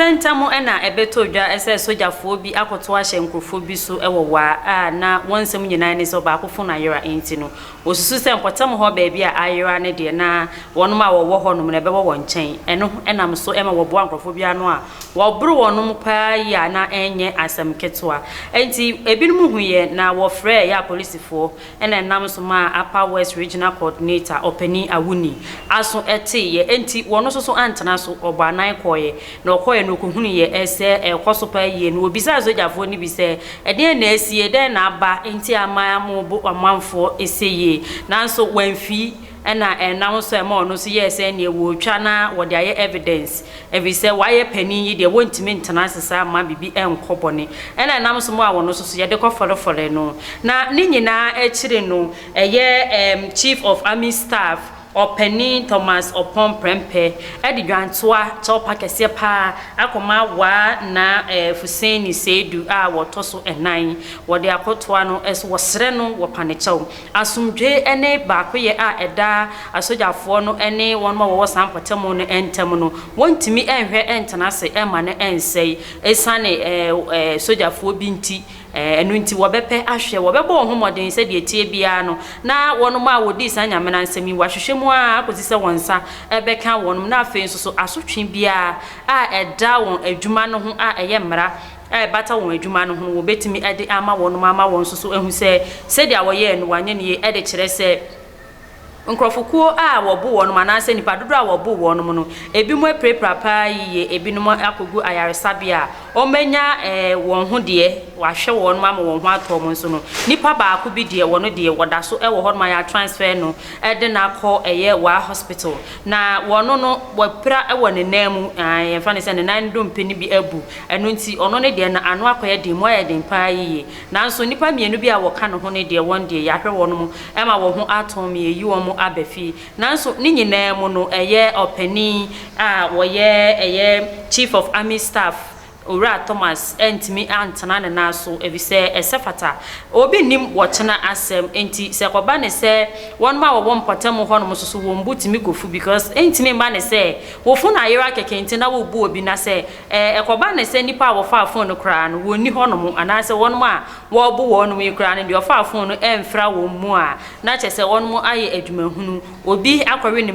Ntɛmntɛm na ɛbɛtɔ dwa sɛ sogyafoɔ bi akɔto ahyɛ nkurɔfoɔ bi so wɔ Wa a na wɔn nsɛm nyinaa ne sɛ ɔbaako fon ayera nti no, wɔsusu sɛ mpɔtam hɔ baabi a ayera no deɛ na wɔnom a wɔwɔ hɔnom no ɛbɛwɔ wɔn nkyɛn. Ɛno nam so ma wɔboa nkurɔfoɔ bi ano a wɔboro wɔnom paa yie a na ɛnyɛ asɛm ketewa. Enti ebinom huiɛ na wɔfrɛɛ yɛ apolisifoɔ na ɛnam so maa Upper West Regional Coordinator, Ɔpanin Awuni, aso teeɛ. Enti wɔn nso so antena so, wɔbɔɔ anan kɔeɛ. Na wɔkɔeɛ no, wɔkɔhunuiɛ sɛ ɛrekɔ so paa yie. Na wɔbisaa sogyafoɔ no bi sɛ, Ɛdeɛn na asie? Dɛn na aba nti a ama morebo ɔmanfoɔ seyie? Nanso wɔamfii. Ɛna ɛnam so a ɛma ɔno nso yɛɛ sɛ neɛ wɔretwa na wɔde ayɛ evidence. Ɛfiri sɛ wayɛ panin yi deɛ wɔntumi ntena ase saa mma biribi nkɔ bɔne. Ɛna ɛnam so maa wɔn nso so yɛde kɔfɔrefɔre no. Na ne nyinaa akyiri no, ɛyɛ ɛɛm Chief of Army Staff, Ɔpanin Thomas Ɔpɔn Prɛmpɛ de dwantoa kyɛwpa kɛseɛ pa ara akɔma Waa Naa Fuseni Seidu a wɔtɔ so nnan. Wɔde akɔtoa no so, wɔsrɛ no wɔpa no kyɛw. Asomdwoe ne baakoyɛ a ɛda asogyafoɔ no ne wɔn a wɔwɔ saa mpɔtam no ntam no, wɔntumi nhwɛ ntena ase mma no nsɛe esiane sogyafoɔ bi nti. Ɛno nti, wɔbɛpɛ ahwɛ, wɔbɛbɔ wɔn ho mmɔden sɛ deɛ ɛteɛ biara no, na wɔn a wɔdii saa Nyamena nsɛm yi, wɔahwehwɛ mu ara akɔsi sɛ wɔn nsa bɛka wɔn, na afei nso so asotwe biara a ɛda wɔn adwuma no ho a ɛyɛ mmara a ɛbata wɔn adwuma no ho no, wɔbɛtumi de ama wɔn ama wɔn nso so ahu sɛ sɛdeɛ wɔyɛɛ no wɔanyɛ no yie, de kyerɛ sɛ nkurɔfokuo a wɔbo wɔn anaasɛ nnipa dodoɔ a wɔbo wɔn no, ebinom apirapira paa yie, ebinom akɔgu ayaresabea a wɔanya wɔn ho deɛ, wɔahwɛ wɔn ama wɔn ho atɔ wɔn nso no, nipa baako bi deɛ, wɔn deɛ wɔda so wɔ hɔnom a yɛatransfer no de no akɔ ɛyɛ Waa Hospital. Na wɔno no, wapira wɔ ne nan mu, ae, yɛmfa no sɛ ne nan dompe no bi abu, ɛno nti ɔno ne deɛ no ano akɔyɛ den, mu ayɛ den paa yiye. Nanso nnipa mmienu bi a wɔka ne ho no deɛ, wɔn deɛ, yɛahwɛ wɔn ma wɔn ho atɔ wɔn, yɛayi wɔn aba fie. Nanso ne nyinaa mu no, ɛyɛ ɔpanin a ɔyɛ ɛyɛ Chief of Army Staff, Owura Thomas antumi antena ne nan so efisɛ ɛsɛ fata. Obi nnim wɔkyena asɛm enti sɛ ɛkɔba ne sɛ wɔnom a wɔwɔ mpɔtam hɔnom nso so wɔn bo tumi kɔfu because ɛntumi mma ne sɛ wo fon ayera kɛkɛ nti na wobu obi na sɛ ɛkɔba ne sɛ nnipa a wɔfaa fon no koraa no wɔnni hɔnom anaasɛ wɔnom a wɔrebo wɔnom yi koraa no deɛ ɔfaa fon no ɛmfra wɔn mu a na kyerɛ sɛ wɔnom ayɛ adwumahunu. Obi akɔwe ne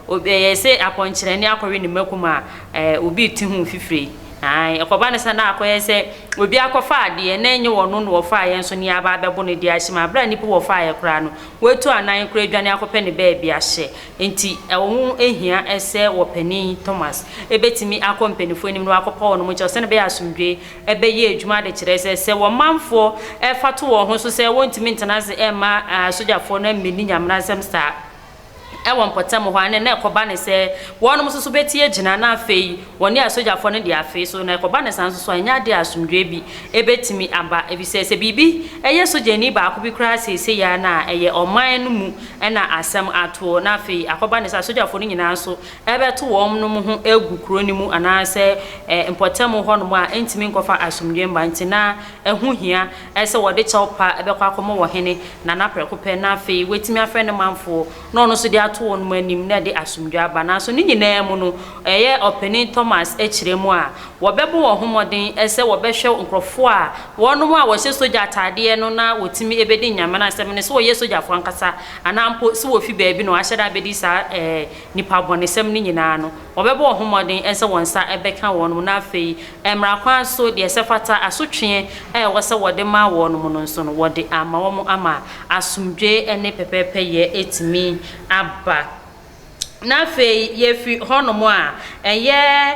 ɛyɛ sɛ akɔnkyerɛne akɔwe ne mako mu a Ɛɛ, obi rete ho mfifire. Ae, ɛkɔba no sɛ na akɔyɛ sɛ obi akɔfa adeɛ na ɛnyɛ ɔno na ɔfaeɛ nso ne aba abɛbo no de ahyɛ mu. Berɛ a nnipa wɔfaeɛ koraa no, wɔatu anan koraa adwane akɔpɛ ne baabi ahyɛ. Enti ɛho hia sɛ wɔpanin Thomas bɛtumi akɔ mpanimfoɔ anim na wakɔpa wɔn kyɛw sɛdeɛ ɛbɛyɛ a asomdwoeɛ bɛyɛ adwuma de kyerɛ sɛ, sɛ wɔn manfoɔ fa to wɔn ho so sɛ wɔntumi ntena ase mma asogyafoɔ no mmɛnni Nyame asɛm saa. wɔ mpɔtam hɔ a, ɛnna na ɛkɔba no sɛ wɔnom nso so bɛti agyina, na afei wɔne asogyafoɔ no de afee so. Na ɛkɔba no saa nso so a, ɛnyɛ adeɛ a asomdwoeɛ bi bɛtumi aba, ɛfiri sɛ, sɛ biribi yɛ sogyani baako bi koraa seesei ara no a, ɛyɛ ɔman no mu na asɛm atoɔ, na afei akɔba no sɛ asogyafoɔ no nyinaa nso bɛto wɔnom ho agu kuro no mu anaasɛ mpɔtam hɔnom a, ɛntumi nkɔfa asomdwoeɛ mma. Nti na ɛho hia sɛ wɔde kyɛw pa bɛkɔ akɔma ɔhene Nana prɛko pɛ na afei watumi afrɛ ne manfoɔ na ɔno nso de ato wɔn anim na ɛde asomdwoeɛ aba. Nanso ne nyinaa mu no, ɛyɛ Ɔpanin Thomas kyerɛ mu a, wɔbɛbɔ wɔn ho mmɔden sɛ wɔbɛhwɛ nkurɔfoɔ a wɔnom a wɔhyɛ sogya ataadeɛ no na wɔtumi bɛdi Nyame no asɛm no, sɛ wɔyɛ sogyafoɔ ankasa anaa mpo sɛ wɔfi baabi na wɔahyɛ da abɛdi saa nnipa bɔnesɛm no nyinaa no. Wɔbɛbɔ wɔn ho mmɔden sɛ wɔn nsa bɛka wɔn na afei mmara kwan so deɛ ɛsɛ fata asotweɛ a ɛwɔ sɛ wɔde ma wɔn no nso no, wɔde ama wɔn ama asomdwoeɛ ne pɛpɛɛpɛyɛ atumi aba. Na afei yɛfiri hɔnom a, ɛyɛ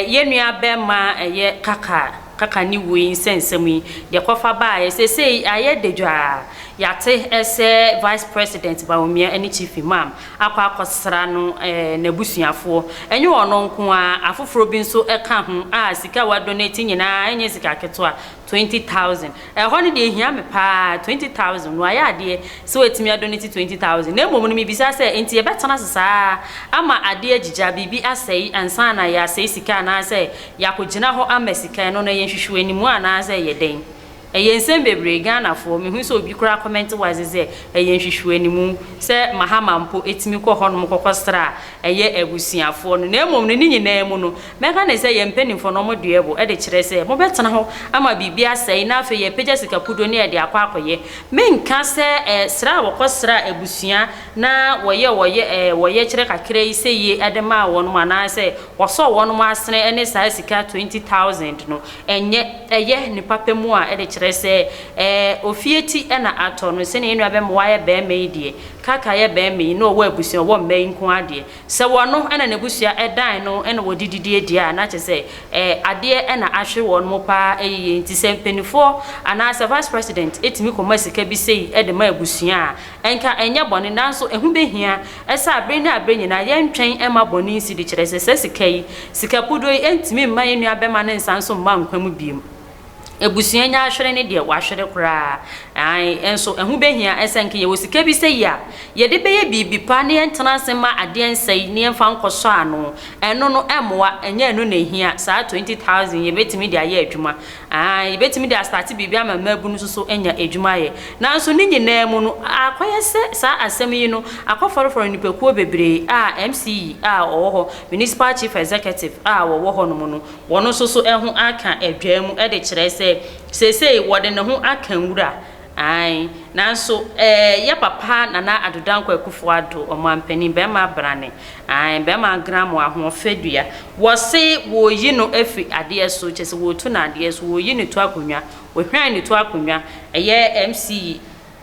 yɛn nua bɛrima ɛyɛ Kaka, Kaka ne wuo yi nsɛnsɛm yi, deɛ kɔfa baeɛ, seesei ayɛ dadwaa, yɛate sɛ Vice President Bawumia ne Chief Imam akɔ akɔsra no n'abusuafoɔ. Ɛnyɛ ɔno nko ara, afoforɔ bi nso ka ho a sika a wɔadonate nyinaa ɛnyɛ sika ketewa, 20,000. Ɛhɔ no deɛ ɛhia me pa ara, 20,000 no ayɛ adeɛ sɛ watumi adonate 20,000. Na mmom no mebisa sɛ, enti yɛbɛtena ase saa ara ama adeɛ agyigya, biribi asɛe ansa na yɛasɛe sika anaasɛ yɛakɔgyina hɔ ama sika? Ɛno no ɛyɛ nhwehwɛanimu anaasɛ ɛyɛ dɛn? Ɛyɛ nsɛm bebree Ghanafoɔ, mehu sɛ obi koraa comment wɔ ase sɛ ɛyɛ nhwehwɛanimu sɛ Mahama mpo tumi kɔ hɔnom kɔkɔ sra ɛyɛ abusuafoɔ no. Na mmom no ne nyinaa mu no, mɛka no sɛ yɛn mpanimfoɔ no wɔn deɛ bo de kyerɛ sɛ mobɛtena hɔ ama biribi asɛe na afei yɛapagya sika puduo na yɛde akɔ akɔyɛ. Menka sɛ eh, sra a wɔkɔ sra abusua na wɔyɛ wɔyɛ eh, wɔyɛkyerɛ kakra yi sɛ yie de maa wɔnom anaasɛ wɔsɔɔ wɔnom asene ne saa sika 20,000 no, Ɛnyɛ, ɛyɛ ne papa mu a ɛde kyerɛ sɛ ɛɛ ofie ti na atɔ no, sɛnea yɛn nua bɛma wayɛ barima yi deɛ, Kaka yɛ barima yi na ɔwɔ abusua, ɔwɔ mma yi nko ara deɛ, sɛ wɔno na n'abusua dan no na wɔde didie deɛ a, na kyerɛ sɛ ɛɛ adeɛ na ahwe wɔn pa ara yiye. Nti sɛ mpaninfoɔ anaa sɛ vice president tumi kɔma sika bi sei de ma abusua a, nka ɛnyɛ bɔne, nanso ɛho bɛhia Ɛsɛ a bere ne abere nyinaa yɛntwɛn mma bɔne nsi de kyerɛ sɛ saa sika yi, sika puduo yi, ntumi mma yɛn nuabɛma no nsan nso mma nkwa mu bio. Abusua nya ahwere ne deɛ wɔahwere koraa. Ae, nso ɛho bɛhia sɛ nka yɛwɔ sika bi sɛyi a, yɛde bɛyɛ biribi pa na yɛntena ase mma adeɛ nsɛe na yɛmfa nkɔsɔ ano. Ɛno no, ɛmmoa, ɛnyɛ ɛno na ɛhia. Saa 20,000 yi, yɛbɛtumi de ayɛ adwuma. Aane, yɛbɛtumi de astate biribi ama mmaabunu nso so anya adwuma ayɛ. Nanso ne nyinaa mu no, akɔyɛ sɛ saa asɛm yi no akɔfɔrefɔre nnipakuo bebree a MCE a ɔwɔ hɔ, Municipal Chief Executive a wɔwɔ hɔnom no, wɔn nso so ho aka adwaa mu de kyerɛ sɛ seesei wɔde ne ho aka nwura. Aane, nanso eh, yɛ papa Nana Addo Dankwa Akufo Addo, ɔmanpanin, bɛrima abrane, aane, bɛrima agramo, ahoɔfɛ dua, wɔse wɔreyi no afiri adeɛ so, kyerɛ sɛ wɔretu no adeɛ so, wɔreyi no to akonnwa, wɔhwan no to akonnwa, ɛyɛ MC,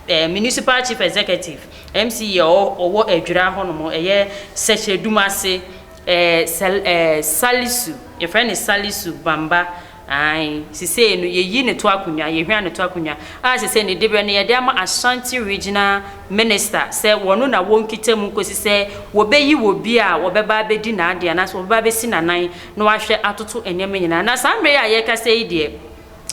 eh, Municipal Chief Executive, MC a ɔwɔ Adwira hɔnom, ɛyɛ Sɛkyerɛdum ase, eh, Sal, eh, Salisu, yɛfrɛ no Salisu Bamba, Aane, sesei no yɛyi no to akonnwa, yɛhwan no to akonnwa, a sesei ne diberɛ no yɛde ama Ashanti Regional Minister sɛ wɔno na wɔnkita mu kɔsi sɛ wɔbɛyi obi a wɔbɛba abɛdi n'adeɛ anaasɛ wɔbɛba abɛsi n'anan na wahwɛ atoto nneɛma nyinaa. Na saa mmerɛ yi a yɛrekasa yi deɛ,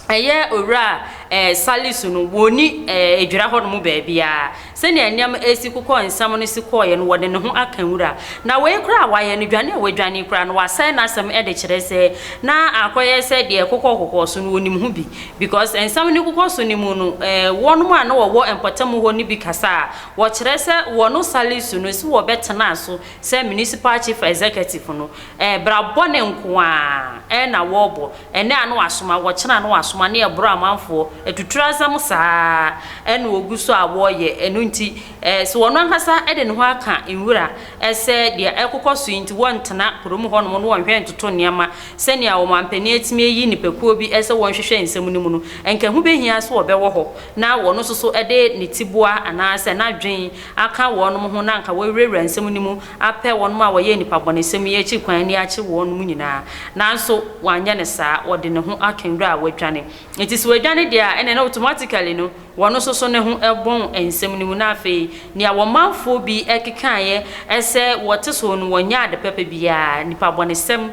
ɛyɛ Owura eh, Salisu no, wɔnni eh, Adwira hɔ nom baabiara. Sɛnea nneɛma resi kokɔɔ nsɛm no si kɔeɛ no, wɔde ne ho aka nwura. Na wei koraa a wayɛ no, dwane a wadwane yi koraa no, wasɛe n'asɛm de kyerɛ sɛ na akɔyɛ sɛ deɛ ɛkokɔ kokɔɔ so no, ɔnim ho bi. Because nsɛm no kokɔ so no mu no, wɔnom a na wɔwɔ mpɔtam hɔ no bi kasa a, wɔkyerɛ sɛ wɔno Salisu no, sɛ wɔbɛtenaa so sɛ Municipal Chief Executive no, bra bɔne nko ara na wɔrebɔ. Ɛnnɛ a na wasoma, wɔkyena a na wasoma, ne ɛboro amanfoɔ atuturasɛm saa ara na wɔgu so a wɔreyɛ. Ɛno nti, sɛ ɔno ankasa de ne ho aka nwura sɛ deɛ ɛrekokɔ so yi nti wɔntena kurom hɔnom na wɔnhwɛ ntoto nneɛma sɛnea ɔmampanin atumi ayi nnipakuo bi sɛ wɔnhwehwɛ nsɛm no mu no, anka ɛho bɛhia sɛ ɔbɛwɔ hɔ na ɔno nso so de ne tiboa anaasɛ n'adwene aka wɔnom ho na anka wɔawurawura nsɛm no mu apɛ wɔnom a wɔyɛɛ nnipa bɔnesɛm yi akyi kwan ani akye wɔnom nyinaa. Nanso wanyɛ no saa, ɔde ne ho aka nwura a wadwane. Enti sɛ wadwane deɛ a, ɛnneɛ na automatically no, wɔno nso so ne ho bɔn nsɛm no mu. Na afei, nea wɔn manfoɔ bi kekaeɛ sɛ wɔte so no, wɔnyɛ ade papa biara, nnipa bɔnesɛm.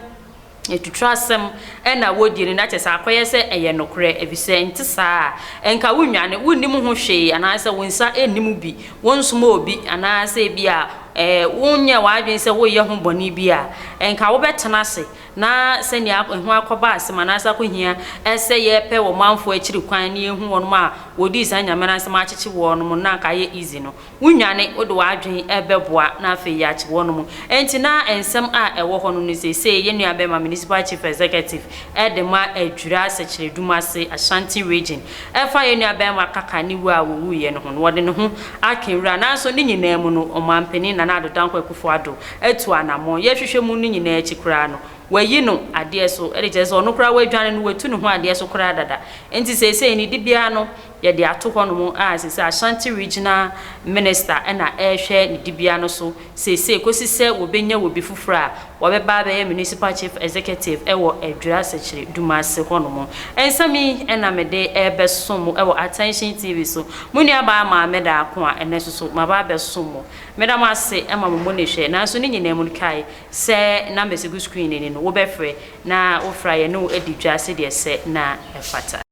Atuturasɛm na wɔdie no, na kyerɛ sɛ akɔyɛ sɛ ɛyɛ nokorɛ, efisɛ ɛnte saa a, nka wonnwane, wonnim ho hwee, anaasɛ wo nsa nni mu bi, wonsoma obi, anaasɛ ebia wonyɛɛ w'adwene sɛ woreyɛ ho bɔne bi a, nka wobɛtena ase na sɛnea ɛho akɔba asɛm anaasɛ akɔhia sɛ yɛpɛ ɔmanfoɔ akyiri kwan na yɛhu wɔnom a wɔdii saa Nyame no asɛm akyekye wɔnom na anka ayɛ easy no. Wonnwane, wode w'adwene bɛboa na afei yɛakye wɔnom. Enti na nsɛm a ɛwɔ hɔ no no seesei yɛn nua bɛrima Municipal Chief Executive de ma Adwira Sɛkyerɛdum ase, Ashanti Region, ɛfa yɛn nua bɛrima Kaka ne wu a wɔwuiɛ no ho no, wɔde ne ho aka nwura. Nanso ne nyinaa mu no, Ɔmanpanin Nana Addo Dankwa Akufo-Addo atu anammɔn. Yɛhwehwɛ mu no nyinaa akyi koraa no, wayi no adeɛ so, de kyerɛ sɛ ɔno koraa wadwane no, watu ne ho adeɛ so koraa dada. Enti seesei ne dibea no, yɛde ato hɔnom a seesei Ashanti Regional Minister na ɛrehwɛ ne dibea no so seesei kosi sɛ wɔbɛnya obi foforɔ a wɔbɛba abɛyɛ Municipal Chief Executive wɔ Adwira Sekyere Dumase hɔnom. Nsɛm yi na mede rebɛsom mo wɔ Attention TV so. Mo nuabaa Maame Daako a ɛnnɛ nso so maba abɛsom mo. Meda mo ase ma mo monihwɛ nanso ne nyinaa mu no kae sɛ numbers gu screen no ani no wobɛfrɛ na wofrɛ a yɛne wo adi dwa sɛdeɛ ɛsɛ na ɛfata.